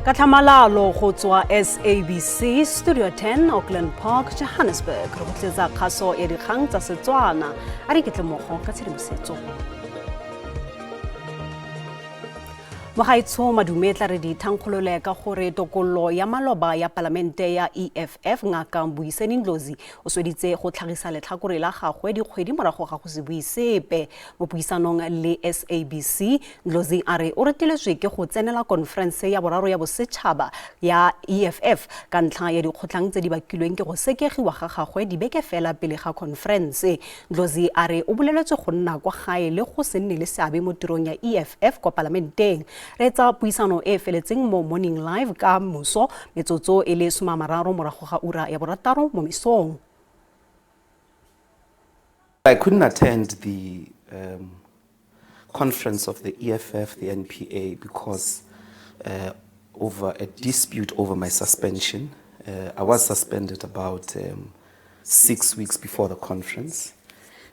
Ka tlhamalalo go tswa SABC Studio 10, Auckland Park, Johannesburg, re go tlisetsa kgaso ya dikgang tsa Setswana. A re iketle mmogo ka tshedimosetso. Mogaetsho madume, tla re di thankgolole ka gore tokololo ya maloba ya palamente ya EFF, Ngaka Mbuyiseni Ndlozi, o sweditse go tlhagisa letlhakore la gagwe dikgwedi morago ga go se bue sepe mo puisanong le SABC. Ndlozi a re o reteletswe ke go tsenela konferense ya boraro ya bosetšhaba ya EFF ka ntlha ya dikgotlhang tse di bakilweng ke go sekegiwa ga gagwe dibeke fela pele ga konferense. Ndlozi a re o boleletswe go nna kwa gae le go se nne le seabe mo tirong ya EFF kwa palamenteng. Reetsa puisano e e feletseng mo Morning Live ka moso metsotso e le 30 morago ga ura ya 6 mo mesong. I couldn't attend the conference of the EFF, the NPA, because over a dispute over my suspension. I was suspended about 6 weeks before the conference,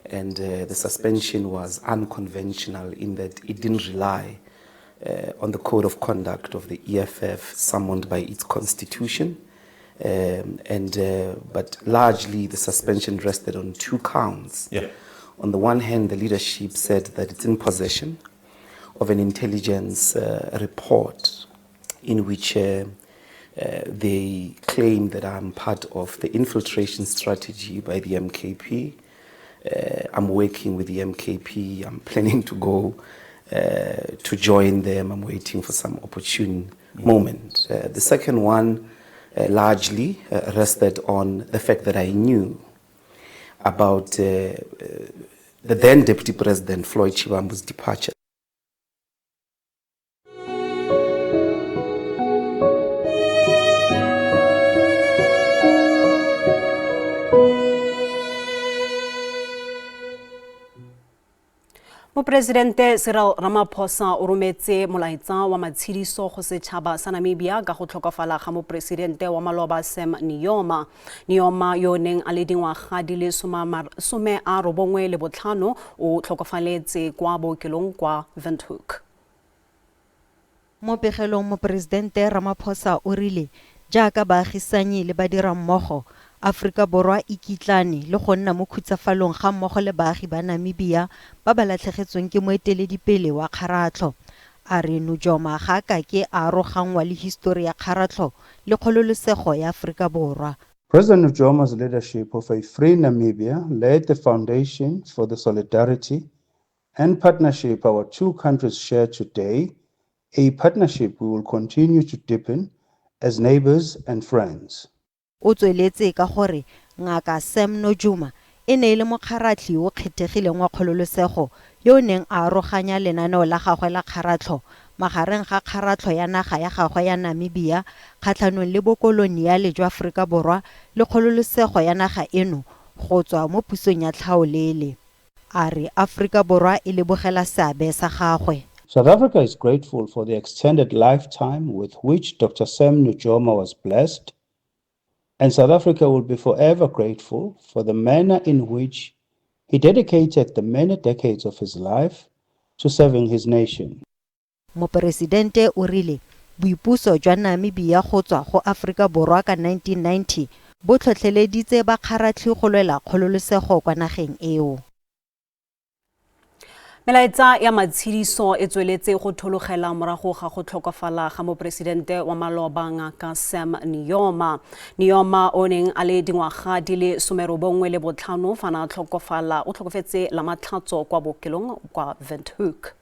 and the suspension was unconventional in that it didn't rely on the code of conduct of the EFF summoned by its constitution. But largely the suspension rested on two counts. On the one hand, the leadership said that it's in possession of an intelligence report in which they claim that I'm part of the infiltration strategy by the MKP. I'm working with the MKP. I'm planning to go to join them. I'm waiting for some opportune moment. The second one largely rested on the fact that I knew about the then Deputy President Floyd Shivambu's departure. Moporesidente Cyril Ramaphosa o rometse molaetsa wa matshediso go setšhaba sa Namibia ka go tlhokafala ga moporesidente wa maloba Sam Nujoma. Nujoma, yo o neng a le dingwaga di le 95, o tlhokafaletse kwa bookelong kwa Windhoek. Mo pegelong, moporesidente Ramaphosa o rile jaaka baagisanyi le badirammogo, Aforika Borwa e kitlane le go nna mo khutsafalong ga mmogo le baagi ba Namibia ba ba latlhegetsweng ke moeteledipele wa kgaratlho. A re Nujoma ga a kake a aroganngwa le histori ya kgaratlho le kgololosego ya Aforika Borwa. President Nujoma's leadership of a free Namibia laid the foundation for the solidarity and partnership our two countries share today, a partnership we will continue to deepen as neighbors and friends. O tsweletse ka gore Ngaka Sam Nujoma e ne e le mokgaratlhi o kgethegileng wa kgololosego yo o neng a aroganya lenaneo la gagwe la kgaratlho magareng ga kgaratlho ya naga ya gagwe ya Namibia kgatlhanong le bokoloniale jwa Aforika Borwa le kgololosego ya naga eno go tswa mo pusong ya tlhaolele. A re Aforika Borwa e lebogela seabe sa gagwe. South Africa is grateful for the extended lifetime with which Dr. Sam Nujoma was blessed, and South Africa will be forever grateful for the manner in which he dedicated the many decades of his life to serving his nation. Moporesidente o rile boipuso jwa Namibia go tswa go Aforika Borwa ka 1990 bo tlhotlheleditse bakgaratlhi go lwela kgololosego kwa nageng eo. Melaetsa ya matshediso e tsweletse go thologela morago ga go tlhokafala ga moporesidente wa maloba Ngaka Sam Nujoma. Nujoma, o neng a le dingwaga di le 95 fa na tlhokofala, o tlhokofetse la Matlhatso kwa bookelong kwa Windhoek.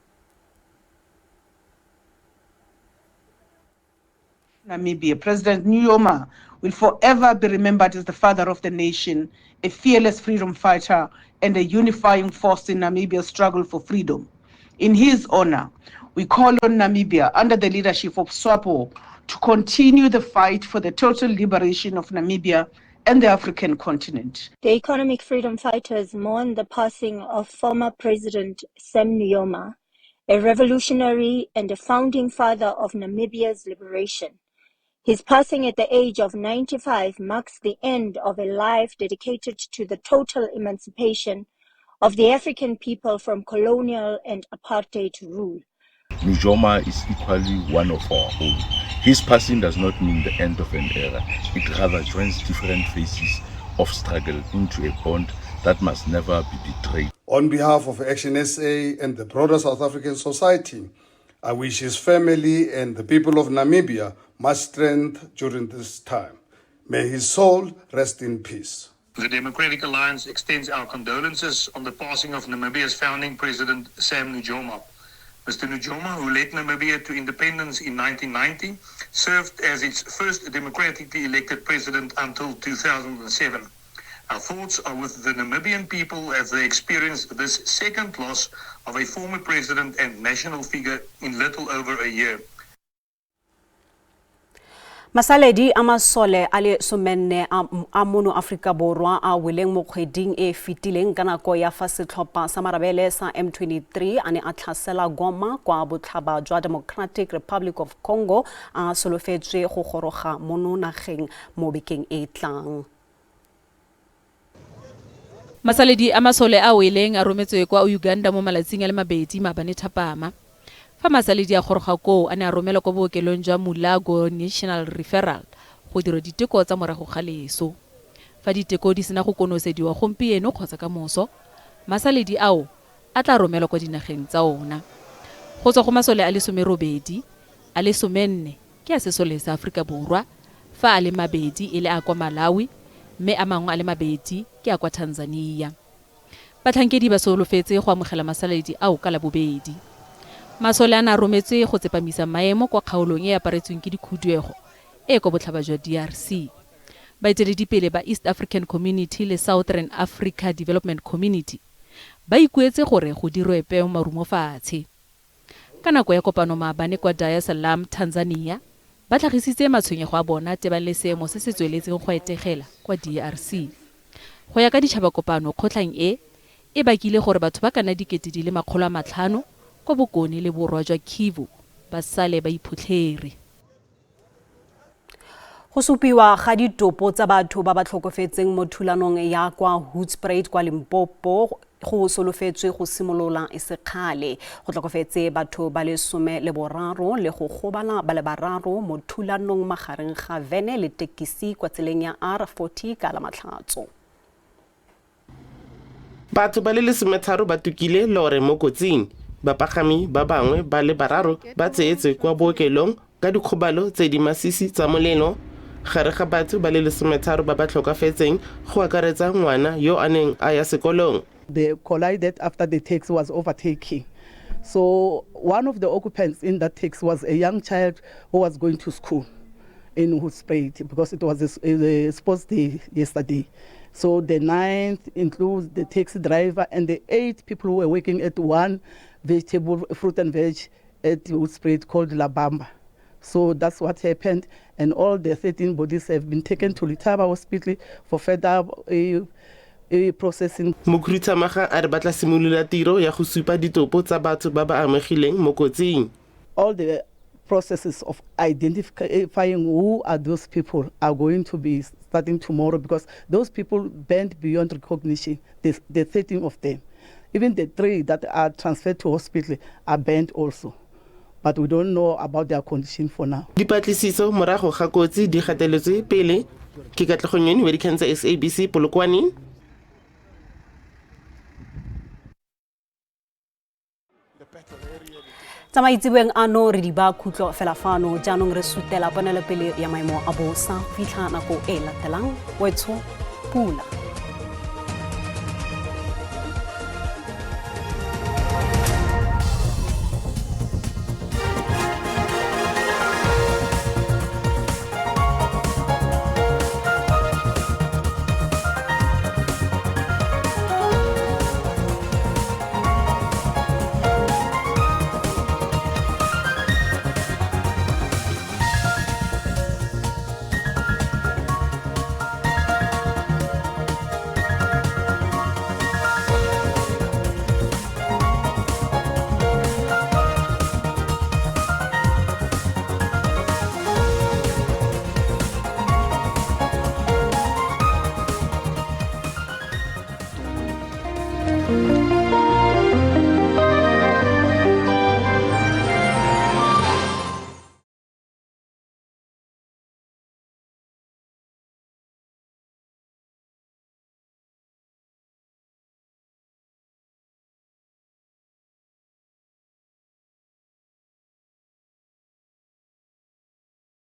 Namibia. President Nujoma will forever be remembered as the father of the nation, a fearless freedom fighter, and a unifying force in Namibia's struggle for freedom. In his honor, we call on Namibia, under the leadership of SWAPO, to continue the fight for the total liberation of Namibia and the African continent. The economic freedom fighters mourn the passing of former President Sam Nujoma, a revolutionary and a founding father of Namibia's liberation. His passing at the age of 95 marks the end of a life dedicated to the total emancipation of the African people from colonial and apartheid rule. Nujoma is equally one of our own. His passing does not mean the end of an era. It rather joins different phases of struggle into a bond that must never be betrayed. On behalf of ActionSA and the broader South African society, I wish his family and the people of Namibia much strength during this time. May his soul rest in peace. The Democratic Alliance extends our condolences on the passing of Namibia's founding president, Sam Nujoma. Mr. Nujoma, who led Namibia to independence in 1990, served as its first democratically elected president until 2007. Our thoughts are with the Namibian people as they experience this second loss of a former president and national figure in little over a year. Masaledi a masole a le somenne a mono Afrika Borwa a weleng mo kgweding e fetileng ka nako ya fa setlhopha sa marabele sa M23 a ne a tlhasela Goma kwa botlhaba jwa Democratic Republic of Congo a solofetswe go goroga mono nageng mo bekeng e tlang. Masaledi a masole a weleng a rometswe kwa Uganda mo malatsing a le mabedi maabane thapama. Fa masaledi a goroga koo a ne a romelwa kwa bookelong jwa Mulago National Referral go dira diteko tsa morago ga leso. Fa diteko di sena go konosediwa gompieno kgotsa ka moso, masaledi ao a tla romelwa kwa dinageng tsa ona. Go tswa go masole a le 18, a le 14 ke a sesole sa Aforika Borwa, fa a le mabedi e le a kwa Malawi mme a mangwe a le mabedi ke a kwa Tanzania. Batlhankedi ba solofetse go amogela masaledi ao ka Labobedi. Masole a ne a rometswe go tsepamisa maemo kwa kgaolong e e aparetsweng ke dikhuduego e e kwa botlhaba jwa DRC. Baeteledipele ba East African Community le Southern Africa Development Community ba ikuetse gore go dirwe peo marumo fatshe. Ka nako ya kopano maabane kwa Dar es Salaam, Tanzania, ba tlhagisitse matshwenyego a bona tebang le seemo se se tsweletseng go etegela kwa DRC. Go ya ka ditšhabakopano, kgotlhang e, e bakile gore batho ba ka nna 500,000 kwa bokone le borwa jwa Kivu ba sale ba iphotlhere. Go supiwa ga ditopo tsa batho ba ba tlhokofetseng mo thulanong ya kwa Hoedspruit kwa Limpopo go solofetswe go simolola e se kgale. Go tlhokofetse batho ba le 13 le go gobala ba le bararo mo thulanong magareng ga vene le tekisi kwa tseleng ya R40 ka Lamatlhatso. Batho ba le 13 ba tukile lore mo kotsing. Bapagami ba bangwe ba le bararo ba tseetswe kwa bookelong ka dikgobalo tse di masisi tsa molelo. Gare ga batho ba le 13 ba ba tlhokafetseng go akaretsa ngwana yo a neng a ya sekolong. They collided after the taxi was overtaking. So one of the occupants in that taxi was a young child who was going to school in Hoedspruit because it was a sports day yesterday. So the 9th includes the taxi driver and the 8 people who were working at one vegetable, fruit and veg at Hoedspruit called La Bamba. So that's what happened, and all the 13 bodies have been taken to Letaba Hospital for further processing. Mokhuduthamaga a re ba tla simolola tiro ya go supa ditopo tsa batho ba ba amegileng mo kotsing. All the processes of identifying who are those people are going to be starting tomorrow, because those people burned beyond recognition, the 13 of them. Even the 3 that are transferred to hospital are burned also. But we don't know about their condition for now. Dipatlisiso morago ga kotsi di gateletswe pele ke Katlego Nyoni wa dikgang tsa SABC Polokwane. Tsa maitseboeng ano re di ba khutlo fela fano, jaanong re sutela ponelopele ya maemo a bosa go fitlha nako e latelang. Wetsho pula.